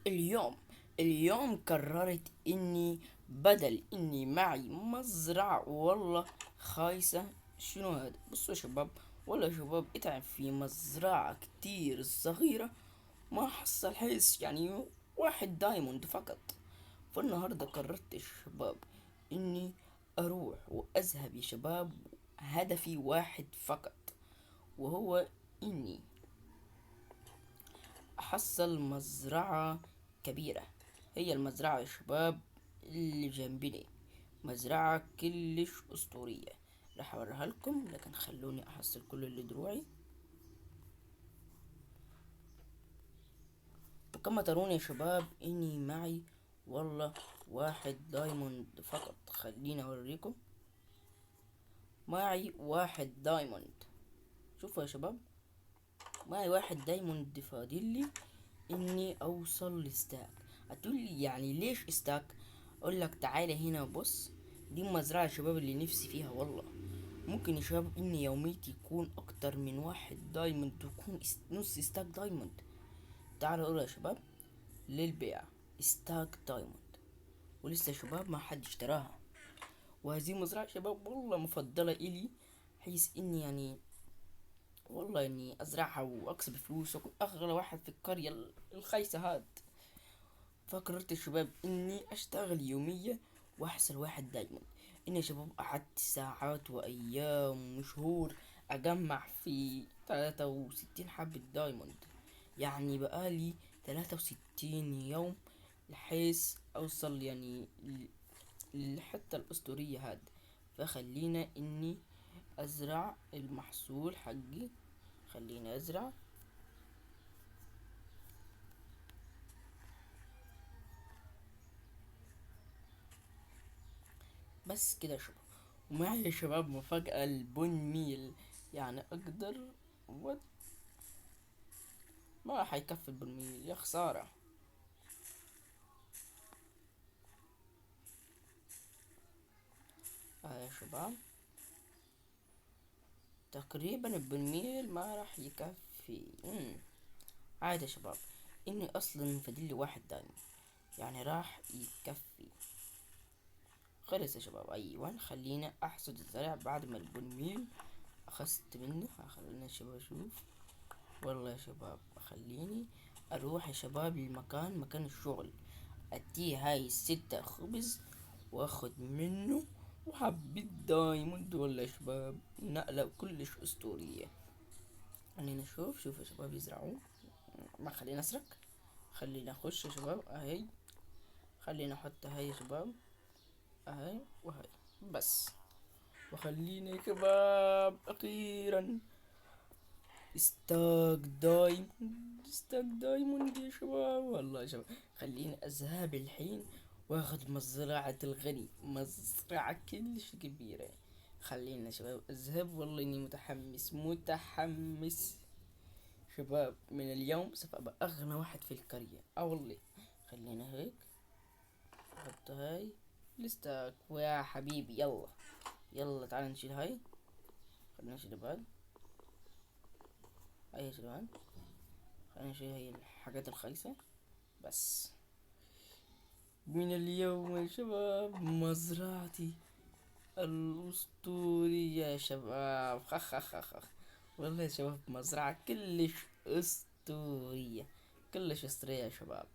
اليوم قررت اني بدل اني معي مزرعة والله خايسة. شنو هذا؟ بصوا يا شباب، والله يا شباب اتعب في مزرعة كتير صغيرة ما حصل حس، يعني واحد diamond فقط. فالنهاردة قررت يا شباب اني اروح واذهب يا شباب، هدفي واحد فقط وهو اني احصل مزرعة كبيرة. هي المزرعة يا شباب اللي جنبني، مزرعة كلش اسطورية، راح اوريها لكم، لكن خلوني احصل كل اللي دروعي. وكما ترون يا شباب اني معي والله واحد diamond فقط. خليني اوريكم، معي واحد diamond. شوفوا يا شباب، معي واحد diamond، فاضل لي اني اوصل ل stack. هتقول لي يعني ليش stack؟ اقول لك تعالى هنا بص، دي المزرعة يا شباب اللي نفسي فيها والله. ممكن يا شباب ان يوميتي يكون اكتر من واحد diamond، ويكون نص stack diamond. تعالوا اقول يا شباب للبيع stack diamond، ولسه يا شباب ما حد اشتراها. وهذه مزرعة شباب والله مفضلة الي، حيث اني والله اني ازرعها واكسب فلوس واكون اغلى واحد في القرية الخايسة هاد. فقررت يا شباب اني اشتغل يومية واحصل واحد diamond. اني يا شباب قعدت ساعات وايام وشهور اجمع في 63 حبة diamond، يعني بقالي 63 يوم لحيث اوصل للحتة الاسطورية هاد. فخلينا اني ازرع المحصول حقي، خليني ازرع. بس كده يا شباب. ومعي يا شباب مفاجأة ال bone meal، يعني اقدر what ما حيكفي ال bone meal يا خسارة. يا شباب تقريبا ال bone meal ما راح يكفي. عادي يا شباب، اني اصلا فاضل لي واحد diamond، يعني راح يكفي. خلص يا شباب. ايوه خلينا احصد الزرع بعد ما ال bone meal اخذت منه. خلينا يا شباب اشوف. والله يا شباب خليني اروح يا شباب للمكان، مكان الشغل، اديه هاي الستة خبز واخد منه وحبة diamond. والله يا شباب نقلة كلش اسطورية. خلينا نشوف. شوف يا شباب يزرعوا، ما خلينا نسرق، خلينا نخش يا شباب اهي، خلينا نحط هاي يا شباب اهي وهي بس. وخلينا يا شباب اخيرا stack diamond، stack diamond يا شباب. والله يا شباب خليني اذهب الحين واخذ مزرعة الغني، مزرعة كلش كبيرة. خلينا يا شباب اذهب، والله اني متحمس متحمس شباب. من اليوم سوف ابقى اغنى واحد في القرية. والله خلينا هيك نحط هاي ال stack. ويا حبيبي يلا يلا تعال نشيل هاي، خلينا نشيل بعد هاي يا شباب، خلينا نشيل هاي الحاجات الخايسة بس. من اليوم يا شباب مزرعتي الأسطورية يا شباب. خ خ خ خ. والله يا شباب مزرعة كلش أسطورية، كلش أسطورية يا شباب.